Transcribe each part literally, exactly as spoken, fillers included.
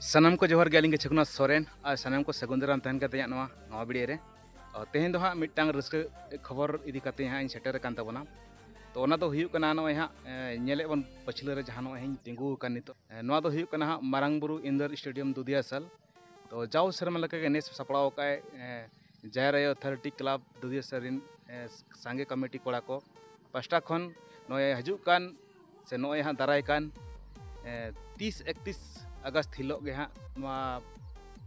ᱥᱟᱱᱟᱢ ᱠᱚ ᱡᱚᱦᱟᱨ ᱜᱮ, ᱟᱹᱞᱤᱧ ᱜᱮ ᱪᱷᱚᱠᱩᱱᱟᱛᱷ ᱥᱚᱨᱮᱱ, ᱟᱨ ᱥᱟᱱᱟᱢ ᱠᱚ ᱥᱟᱹᱜᱩᱱ ᱫᱟᱨᱟᱢ ᱛᱟᱦᱮᱱ ᱠᱟᱱ ᱛᱤᱧᱟᱹ ᱱᱚᱣᱟ ᱱᱚᱣᱟ ᱵᱷᱤᱰᱤᱭᱳ ᱨᱮ᱾ ᱚ, ᱛᱮᱦᱮᱧ ᱫᱚ ᱦᱟᱸᱜ ᱢᱤᱫᱴᱟᱝ ᱨᱟᱹᱥᱠᱟᱹ ᱠᱷᱚᱵᱚᱨ ᱤᱫᱤ ᱠᱟᱛᱮ ᱦᱟᱸᱜ ᱤᱧ ᱥᱮᱴᱮᱨ ᱟᱠᱟᱱ ᱛᱟᱵᱚᱱᱟ᱾ ᱛᱚ ᱚᱱᱟ ᱫᱚ ᱦᱩᱭᱩᱜ ᱠᱟᱱᱟ ᱱᱚᱜᱼᱚᱭ ᱦᱟᱸᱜ, ᱮ, ᱧᱮᱞᱮᱫ ᱵᱚᱱ ᱯᱟᱹᱪᱷᱞᱟᱹ ᱨᱮ ᱡᱟᱦᱟᱸ ᱱᱚᱜᱼᱚᱭ ᱤᱧ ᱛᱤᱸᱜᱩ ᱟᱠᱟᱱ ᱱᱤᱛᱚᱜ, ᱮ, ᱱᱚᱣᱟ ᱫᱚ ᱦᱩᱭᱩᱜ ᱠᱟᱱᱟ ᱦᱟᱸᱜ ᱢᱟᱨᱟᱝ ᱵᱩᱨᱩ ᱤᱱᱫᱚᱨ ᱥᱴᱮᱰᱤᱭᱟᱢ ᱫᱩᱫᱤᱭᱟᱥᱟᱞ᱾ ᱛᱚ ᱡᱟᱣ ᱥᱮᱨᱢᱟ ᱞᱮᱠᱟᱜᱮ ᱱᱮᱥ ᱥᱟᱯᱲᱟᱣ ᱟᱠᱟᱫᱼᱟᱭ, ᱮ, ᱡᱟᱦᱮᱨ ᱟᱭᱳ ᱟᱛᱷᱚᱨᱤᱴᱤ ᱠᱞᱟᱵᱽ ᱫᱩᱫᱤᱭᱟᱥᱟᱞ ᱨᱤᱱ, ᱮ, ᱥᱟᱸᱜᱮ ᱠᱚᱢᱤᱴᱤ ᱠᱚᱲᱟ ᱠᱚ ᱯᱟᱥᱴᱟ ᱠᱷᱚᱱ ᱱᱚᱜᱼᱚᱭ ᱦᱤᱡᱩᱜ ᱠᱟᱱ ᱥᱮ ᱱᱚᱜᱼᱚᱭ ᱦᱟᱸᱜ ᱫᱟᱨᱟᱭ ᱠᱟᱱ, ᱮ, ᱛᱤᱥ ᱮᱠᱛᱤᱥ ᱟᱜᱚᱥᱴ ᱦᱤᱞᱳᱜ ᱜᱮ ᱦᱟᱸᱜ ᱱᱚᱣᱟ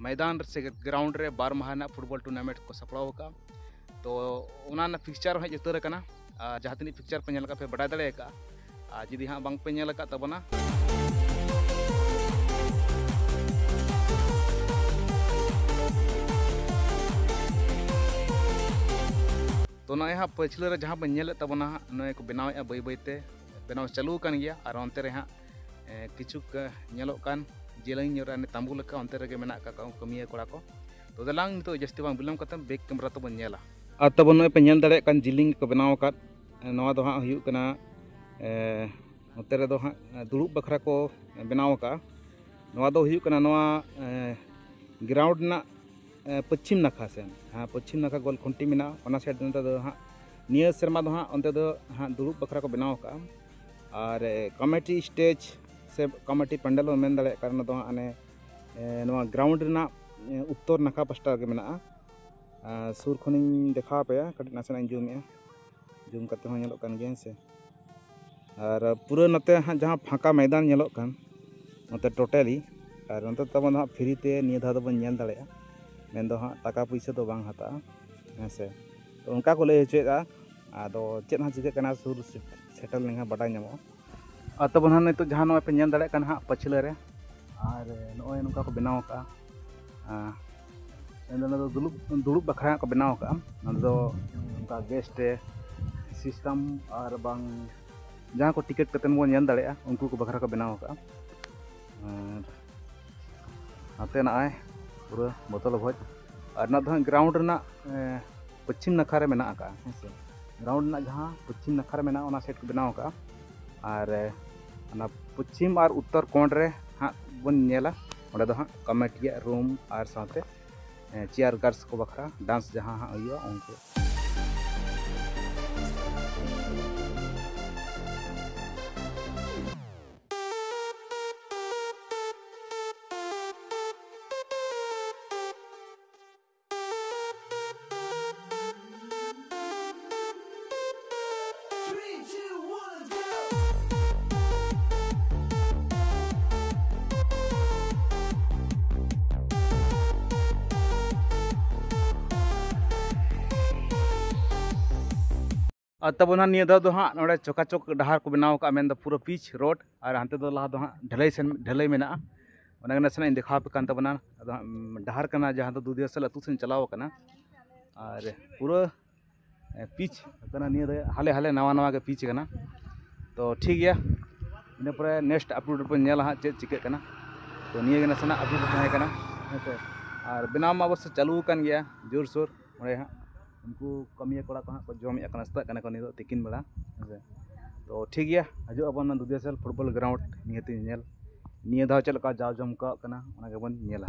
ᱢᱚᱭᱫᱟᱱ ᱨᱮ ᱥᱮ ᱜᱨᱟᱣᱩᱱᱰ ᱨᱮ ᱵᱟᱨ ᱢᱟᱦᱟ ᱨᱮᱱᱟᱜ ᱯᱷᱩᱴᱵᱚᱞ ᱴᱩᱨᱱᱟᱢᱮᱱᱴ ᱠᱚ ᱥᱟᱯᱲᱟᱣ ᱟᱠᱟᱫᱼᱟ᱾ ᱛᱚ ᱚᱱᱟ ᱨᱮᱱᱟᱜ ᱯᱷᱤᱠᱥᱪᱟᱨ ᱦᱚᱸ ᱦᱮᱡ ᱩᱛᱟᱹᱨ ᱟᱠᱟᱱᱟ᱾ ᱟᱨ ᱡᱟᱦᱟᱸ ᱛᱤᱱᱟᱹᱜ ᱯᱷᱤᱠᱥᱪᱟᱨ ᱯᱮ ᱧᱮᱞ ᱟᱠᱟᱫ ᱯᱮ ᱵᱟᱰᱟᱭ ᱫᱟᱲᱮ ᱟᱠᱟᱫᱼᱟ᱾ ᱟᱨ ᱡᱩᱫᱤ ᱦᱟᱸᱜ ᱵᱟᱝ ᱯᱮ ᱧᱮᱞ ᱟᱠᱟᱫ ᱛᱟᱵᱚᱱᱟ, ᱛᱚ ᱱᱚᱜᱼᱚᱭ ᱦᱟᱸᱜ ᱯᱟᱹᱪᱷᱞᱟᱹ ᱨᱮ ᱡᱟᱦᱟᱸ ᱵᱚᱱ ᱧᱮᱞᱮᱫ ᱛᱟᱵᱚᱱᱟ ᱦᱟᱸᱜ, ᱱᱚᱜᱼᱚᱭ ᱠᱚ ᱵᱮᱱᱟᱣᱮᱫᱼᱟ, ᱵᱟᱹᱭ ᱵᱟᱹᱭ ᱛᱮ ᱵᱮᱱᱟᱣ ᱪᱟᱹᱞᱩ ᱟᱠᱟᱱ ᱜᱮᱭᱟ᱾ ᱟᱨ ᱚᱱᱛᱮ ᱨᱮ ᱦᱟᱸᱜ, ᱮ, ᱠᱤᱪᱷᱩ ᱠᱟ-, ᱧᱮᱞᱚᱜ ᱠᱟᱱ ᱡᱮᱞᱮᱧ ᱧᱚᱜ ᱨᱮ ᱦᱟᱱᱮ ᱛᱟᱸᱵᱩ ᱞᱮᱠᱟ, ᱚᱱᱛᱮ ᱨᱮᱜᱮ ᱢᱮᱱᱟᱜ ᱟᱠᱟᱫ ᱠᱚᱣᱟ ᱠᱟᱹᱢᱤᱭᱟᱹ ᱠᱚᱲᱟ ᱠᱚ᱾ ᱛᱚ ᱫᱮᱞᱟᱝ ᱱᱤᱛᱚᱜ ᱡᱟᱹᱥᱛᱤ ᱵᱟᱝ ᱵᱤᱞᱚᱢ ᱠᱟᱛᱮ ᱵᱮᱠ ᱠᱮᱢᱮᱨᱟ ᱛᱮᱵᱚᱱ ᱧᱮᱞᱟ᱾ ᱟᱨ ᱛᱟᱵᱚᱱ ᱱᱚᱜᱼᱚᱭ ᱯᱮ ᱧᱮᱞ ᱫᱟᱲᱮᱭᱟᱜ ᱠᱟᱱ ᱡᱤᱞᱤᱝ ᱜᱮᱠᱚ ᱵᱮᱱᱟᱣ ᱟᱠᱟᱫ, ᱮ, ᱱᱚᱣᱟ ᱫᱚ ᱦᱟᱸᱜ ᱦᱩᱭᱩᱜ ᱠᱟᱱᱟ, ᱮ, ᱱᱚᱛᱮ ᱨᱮᱫᱚ ᱦᱟᱸᱜ ᱫᱩᱲᱩᱵ ᱵᱟᱠᱷᱨᱟ ᱠᱚ ᱵᱮᱱᱟᱣ ᱟᱠᱟᱫᱼᱟ᱾ ᱱᱚᱣᱟ ᱫᱚ ᱦᱩᱭᱩᱜ ᱠᱟᱱᱟ ᱱᱚᱣᱟ, ᱮ, ᱜᱨᱟᱣᱩᱱᱰ ᱨᱮᱱᱟᱜ, ᱮ, ᱯᱚᱪᱷᱤᱢ ᱱᱟᱠᱷᱟ ᱥᱮᱱ, ᱦᱮᱸ, ᱯᱚᱪᱷᱤᱢ ᱱᱟᱠᱷᱟ ᱜᱳᱞ ᱠᱷᱩᱱᱴᱤ ᱢᱮᱱᱟᱜᱼᱟ, ᱚᱱᱟ ᱥᱟᱭᱤᱰ ᱱᱚᱛᱮ ᱫᱚ ᱦᱟᱸᱜ ᱱᱤᱭᱟᱹ ᱥᱮᱨᱢᱟ ᱫᱚ ᱦᱟᱸᱜ ᱚᱱᱛᱮ ᱫᱚ ᱦᱟᱸᱜ ᱫᱩᱲᱩᱵ ᱵᱟᱠᱷᱨᱟ ᱠᱚ ᱵᱮᱱᱟᱣ ᱟᱠᱟᱫᱼᱟ᱾ ᱟᱨ, ᱮ, ᱠᱚᱢᱤᱴᱤ ᱥᱴᱮᱡᱽ ᱥᱮ ᱠᱚᱢᱤᱴᱤ ᱯᱟᱱᱰᱮᱞ ᱵᱚᱱ ᱢᱮᱱ ᱫᱟᱲᱮᱭᱟᱜ ᱠᱟᱱᱟ, ᱚᱱᱟ ᱫᱚ ᱦᱟᱸᱜ ᱦᱟᱱᱮ, ᱮ, ᱱᱚᱣᱟ ᱜᱨᱟᱣᱩᱱᱰ ᱨᱮᱱᱟᱜ, ᱮ, ᱩᱛᱛᱚᱨ ᱱᱟᱠᱷᱟ ᱯᱟᱥᱴᱟ ᱨᱮᱜᱮ ᱢᱮᱱᱟᱜᱼᱟ᱾ ᱟᱨ ᱥᱩᱨ ᱠᱷᱚᱱᱤᱧ ᱫᱮᱠᱷᱟᱣ ᱟᱯᱮᱭᱟ, ᱠᱟᱹᱴᱤᱡ ᱱᱟᱥᱮᱱᱟᱜ ᱤᱧ ᱡᱩᱢᱮᱜᱼᱟ, ᱡᱩᱢ ᱠᱟᱛᱮ ᱦᱚᱸ ᱧᱮᱞᱚᱜ ᱠᱟᱱ ᱜᱮᱭᱟ, ᱦᱮᱸ ᱥᱮ᱾ ᱟᱨ ᱯᱩᱨᱟᱹ ᱱᱚᱛᱮ ᱦᱟᱸᱜ ᱡᱟᱦᱟᱸ ᱯᱷᱟᱸᱠᱟ ᱢᱚᱭᱫᱟᱱ ᱧᱮᱞᱚᱜ ᱠᱟᱱ, ᱱᱚᱛᱮ ᱴᱳᱴᱟᱞᱤ, ᱟᱨ ᱱᱚᱛᱮ ᱛᱟᱵᱚᱱ ᱫᱚ ᱦᱟᱸᱜ ᱯᱷᱨᱤ ᱛᱮ ᱱᱤᱭᱟᱹ ᱫᱷᱟᱣ ᱫᱚᱵᱚᱱ ᱧᱮᱞ ᱫᱟᱲᱮᱭᱟᱜᱼᱟ, ᱢᱮᱱᱫᱚ ᱦᱟᱸᱜ ᱴᱟᱠᱟ ᱯᱩᱭᱥᱟᱹ ᱫᱚ ᱵᱟᱝ ᱦᱟᱛᱟᱜᱼᱟ, ᱦᱮᱸ ᱥᱮ᱾ ᱛᱚ ᱚᱱᱠᱟ ᱠᱚ ᱞᱟᱹᱭ ᱦᱚᱪᱚᱭᱮᱫᱼᱟ, ᱟᱫᱚ ᱪᱮᱫ ᱦᱟᱸᱜ ᱪᱤᱠᱟᱹᱜ ᱠᱟᱱᱟ, ᱥᱩᱨ ᱥᱮᱴᱮᱨ ᱞᱮᱱᱠᱷᱟᱱ ᱵᱟᱰᱟᱭ ᱧᱟᱢᱚᱜᱼᱟ᱾ ᱟᱨ ᱛᱟᱵᱚᱱ ᱦᱟᱸᱜ ᱱᱤᱛᱚᱜ ᱡᱟᱦᱟᱸ ᱱᱚᱜᱼᱚᱭ ᱯᱮ ᱧᱮᱞ ᱫᱟᱲᱮᱭᱟᱜ ᱠᱟᱱᱟ ᱦᱟᱸᱜ ᱯᱟᱹᱪᱷᱞᱟᱹ ᱨᱮ, ᱟᱨ ᱱᱚᱜᱼᱚᱭ ᱱᱚᱝᱠᱟ ᱠᱚ ᱵᱮᱱᱟᱣ ᱟᱠᱟᱫᱼᱟ᱾ ᱟᱨ ᱢᱮᱱᱫᱚ ᱚᱱᱟ ᱫᱚ ᱫᱩᱲᱩᱵ, ᱫᱩᱲᱩᱵ ᱵᱟᱠᱷᱨᱟ ᱦᱟᱸᱜ ᱠᱚ ᱵᱮᱱᱟᱣ ᱟᱠᱟᱫᱼᱟ᱾ ᱚᱱᱟ ᱫᱚ ᱚᱱᱠᱟ ᱜᱮᱥᱴ ᱥᱤᱥᱴᱮᱢ ᱟᱨ ᱵᱟᱝ ᱡᱟᱦᱟᱸ ᱠᱚ ᱴᱤᱠᱤᱴ ᱠᱟᱛᱮ ᱵᱚᱱ ᱧᱮᱞ ᱫᱟᱲᱮᱭᱟᱜᱼᱟ, ᱩᱱᱠᱩ ᱠᱚ ᱵᱟᱠᱷᱨᱟ ᱠᱚ ᱵᱮᱱᱟᱣ ᱟᱠᱟᱫᱼᱟ᱾ ᱟᱨ ᱱᱚᱛᱮ ᱱᱚᱜᱼᱚᱭ ᱯᱩᱨᱟᱹ ᱵᱚᱛᱚᱞ ᱵᱷᱚᱡᱽ, ᱟᱨ ᱚᱱᱟ ᱫᱚ ᱦᱟᱸᱜ ᱜᱨᱟᱣᱩᱱᱰ ᱨᱮᱱᱟᱜ, ᱮ, ᱯᱚᱪᱷᱤᱢ ᱱᱟᱠᱷᱟ ᱨᱮ ᱢᱮᱱᱟᱜ ᱟᱠᱟᱫᱼᱟ, ᱦᱮᱸ ᱥᱮ᱾ ᱜᱨᱟᱣᱩᱱᱰ ᱨᱮᱱᱟᱜ ᱡᱟᱦᱟᱸ ᱯᱚᱪᱷᱤᱢ ᱱᱟᱠᱷᱟ ᱨᱮ ᱢᱮᱱᱟᱜᱼᱟ, ᱚᱱᱟ ᱥᱟᱭᱤᱰ ᱠᱚ ᱵᱮᱱᱟᱣ ᱟᱠᱟᱫᱼᱟ᱾ ᱟᱨ, ᱮ, ᱚᱱᱟ ᱯᱚᱪᱷᱤᱢ ᱟᱨ ᱩᱛᱛᱚᱨ ᱠᱳᱬ ᱨᱮ ᱦᱟᱸᱜ ᱵᱚᱱ ᱧᱮᱞᱟ, ᱚᱸᱰᱮ ᱫᱚ ᱦᱟᱸᱜ ᱠᱚᱢᱮᱰᱤᱭᱟᱜ ᱨᱩᱢ ᱟᱨ ᱥᱟᱶᱛᱮ ᱪᱤᱭᱟᱨ ᱜᱟᱨᱞᱥ ᱠᱚ ᱵᱟᱠᱷᱨᱟ ᱰᱟᱱᱥ ᱡᱟᱦᱟᱸ ᱦᱟᱸᱜ ᱦᱩᱭᱩᱜᱼᱟ, ᱩᱱᱠᱩ᱾ ᱟᱨ ᱛᱟᱵᱚᱱ ᱦᱟᱸᱜ ᱱᱤᱭᱟᱹ ᱫᱷᱟᱣ ᱫᱚ ᱦᱟᱸᱜ ᱱᱚᱰᱮ ᱪᱚᱠᱟᱪᱚᱠ ᱰᱟᱦᱟᱨ ᱠᱚ ᱵᱮᱱᱟᱣ ᱟᱠᱟᱫᱼᱟ, ᱢᱮᱱᱫᱚ ᱯᱩᱨᱟᱹ ᱯᱤᱪ ᱨᱳᱰ, ᱟᱨ ᱦᱟᱱᱛᱮ ᱫᱚ ᱞᱟᱦᱟ ᱫᱚ ᱦᱟᱸᱜ ᱰᱷᱟᱹᱞᱟᱹᱭ ᱥᱮᱱ, ᱰᱷᱟᱹᱞᱟᱹᱭ ᱢᱮᱱᱟᱜᱼᱟ᱾ ᱚᱱᱟ ᱜᱮ ᱱᱟᱥᱮᱱᱟᱜ ᱤᱧ ᱫᱮᱠᱷᱟᱣ ᱟᱯᱮ ᱠᱟᱱ ᱛᱟᱵᱚᱱᱟ᱾ ᱟᱫᱚ ᱦᱟᱸᱜ, ᱩᱢ, ᱰᱟᱦᱟᱨ ᱠᱟᱱᱟ ᱡᱟᱦᱟᱸ ᱫᱚ ᱫᱩᱫᱤᱭᱟᱹᱥᱟᱞ ᱟᱹᱛᱩ ᱥᱮᱱ ᱪᱟᱞᱟᱣ ᱟᱠᱟᱱᱟ, ᱟᱨ ᱯᱩᱨᱟᱹ, ᱮ, ᱯᱤᱪ ᱠᱟᱱᱟ ᱱᱤᱭᱟᱹ ᱨᱮ, ᱦᱟᱞᱮ ᱦᱟᱞᱮ ᱱᱟᱣᱟ ᱱᱟᱣᱟ ᱜᱮ ᱯᱤᱪ ᱠᱟᱱᱟ᱾ ᱛᱚ ᱴᱷᱤᱠ ᱜᱮᱭᱟ, ᱤᱱᱟᱹ ᱯᱚᱨᱮ ᱱᱮᱠᱥᱴ ᱟᱯᱞᱳᱰ ᱨᱮᱵᱚᱱ ᱧᱮᱞᱟ ᱦᱟᱸᱜ ᱪᱮᱫ ᱪᱤᱠᱟᱹᱜ ᱠᱟᱱᱟ᱾ ᱛᱚ ᱱᱤᱭᱟᱹ ᱜᱮ ᱱᱟᱥᱮᱱᱟᱜ ᱟᱯᱰᱮᱴ ᱛᱟᱦᱮᱸ ᱠᱟᱱᱟ, ᱦᱮᱸ ᱥᱮ᱾ ᱟᱨ ᱵᱮᱱᱟᱣ ᱢᱟ ᱚᱵᱚᱥᱥᱳᱭ ᱪᱟᱹᱞᱩ ᱟᱠᱟᱱ ᱜᱮᱭᱟ ᱡᱳᱨᱥᱳᱨ᱾ ᱚᱸᱰᱮ ᱦᱟᱸᱜ ᱩᱱᱠᱩ ᱠᱟᱹᱢᱤᱭᱟᱹ ᱠᱚᱲᱟ ᱠᱚ ᱦᱟᱸᱜ ᱠᱚ ᱡᱚᱢᱮᱫ ᱠᱟᱱᱟ, ᱥᱮᱛᱟᱜ ᱠᱟᱱᱟ ᱠᱚ ᱱᱤᱛᱚᱜ ᱛᱤᱠᱤᱱ ᱵᱮᱲᱟ, ᱦᱮᱸ ᱥᱮ᱾ ᱛᱚ ᱴᱷᱤᱠ ᱜᱮᱭᱟ, ᱦᱤᱡᱩᱜ ᱟᱵᱚᱱ ᱚᱱᱟ ᱫᱩᱫᱤᱭᱟᱹᱥᱟᱞ ᱯᱷᱩᱴᱵᱚᱞ ᱜᱨᱟᱣᱩᱱᱰ ᱱᱤᱦᱟᱹᱛᱤ ᱧᱮᱞ᱾ ᱱᱤᱭᱟᱹ ᱫᱷᱟᱣ ᱪᱮᱫ ᱞᱮᱠᱟ ᱡᱟᱣ ᱡᱚᱢᱠᱟᱣ ᱠᱟᱱᱟ, ᱚᱱᱟ ᱜᱮᱵᱚᱱ ᱧᱮᱞᱟ᱾